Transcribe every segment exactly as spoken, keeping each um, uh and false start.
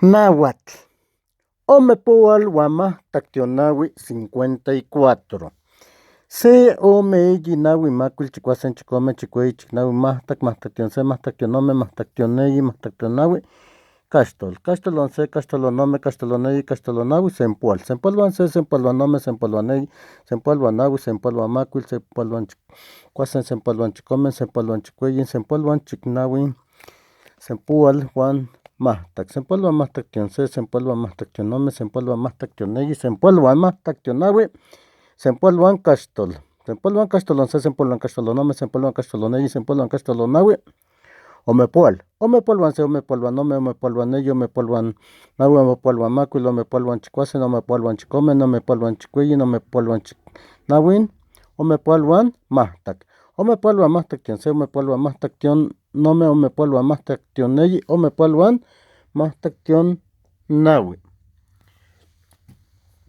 Nawat. Omepuwal wa mahtaktion nawi cincuenta y cuatro. Se, ome, eyi, nawi, makul, chikwase, chikome, chikweyi, chiknawi, mahtak, mahtaktion se, mahtaktion ome, mahtaktion eyi, mahtaktion nawi, kashtol, kashtol wa nse, kashtol wa nome, kashtol wa neyi, kashtol wa nawi, sempuwal, sempuwal wa nse, sempuwal wa nome, sempuwal wa neyi, sempuwal wa nawi, sempuwal wa makul, sempuwal wa chikwase, sempuwal wa chikome, sempuwal wa chikweyi, sempuwal wa chiknawi, sempuwal wa mahtak, sempuwal wa mahtaktion se, sempuwal wa mahtaktion ome, sempuwal wa mahtaktion eyi, sempuwal wa mahtaktion nawi, sempuwal wa kashtol, sempuwal wa kashtol wa nse, sempuwal wa kashtol wa nome, sempuwal wa kashtol wa neyi, sempuwal wa kashtol wa nawi, omepuwal, omepuwal wa nse, omepuwal wa nome, omepuwal wa neyi, omepuwal wa nawi, omepuwal wa makul, omepuwal wa chikwase, omepuwal wa chikome, omepuwal wa chikweyi, omepuwal wa chiknawi, omepuwal wa mahtak, omepuwal wa mahtaktion se, omepuwal wa mahtaktion nome, omepuwal wa mahtaktion eyi, omepuwal wa mahtaktion nawi.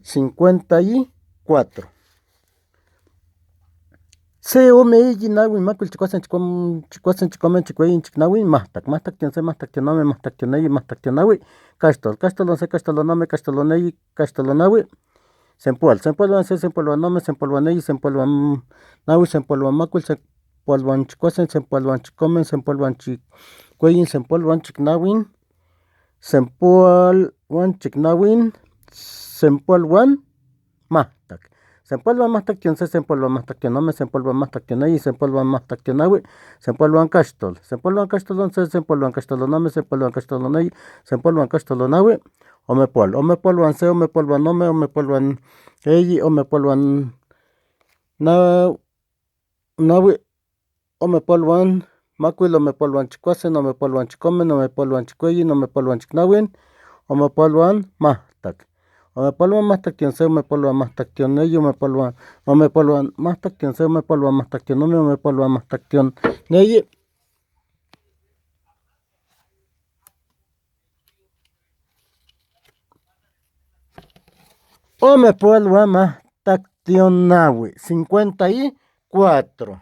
Cincuenta y cuatro. Se, ome, eyi, nawi, makul, chikwase, chikom-, chikwase, chikome, chikweyi, chiknawi, mahtak, mahtaktion se, mahtaktion nome, mahtaktion eyi, mahtaktion nawi, kashtol, kashtol wa nse, kashtol wa nome, kashtol wa neyi, kashtol wa nawi, sempuwal, sempuwal wa nse, sempuwal wa nome, sempuwal wa neyi, sempuwal wa m-, nawi, sempuwal wa makul, sempuwal wa chikwase, sempuwal wa chikome, sempuwal wa chikweyi, sempuwal wa chiknawi, sempuwal wa chiknawi, sempuwal wa mahtak. Sempuwal wa mahtaktion se, sempuwal wa mahtaktion nome, sempuwal wa mahtaktion eyi, sempuwal wa mahtaktion nawi, sempuwal wa kashtol. Sempuwal wa kashtol wa nse, sempuwal wa kashtol wa nome, sempuwal wa kashtol wa neyi, sempuwal wa kashtol wa nawi, omepuwal. Omepuwal wa nse, omepuwal wa nome, omepuwal wa eyi, omepuwal wa na-, nawi, omepuwal wa makul, omepuwal wa chikwase, omepuwal wa chikome, omepuwal wa chikweyi, omepuwal wa chiknawi, omepuwal wa mahtak. Omepuwal wa mahtaktion se, omepuwal wa mahtaktion eyi, omepuwal wa, omepuwal wa mahtaktion se, omepuwal wa mahtaktion nome, omepuwal wa mahtaktion eyi. Omepuwal wa mahtaktion nawi, cincuenta y cuatro.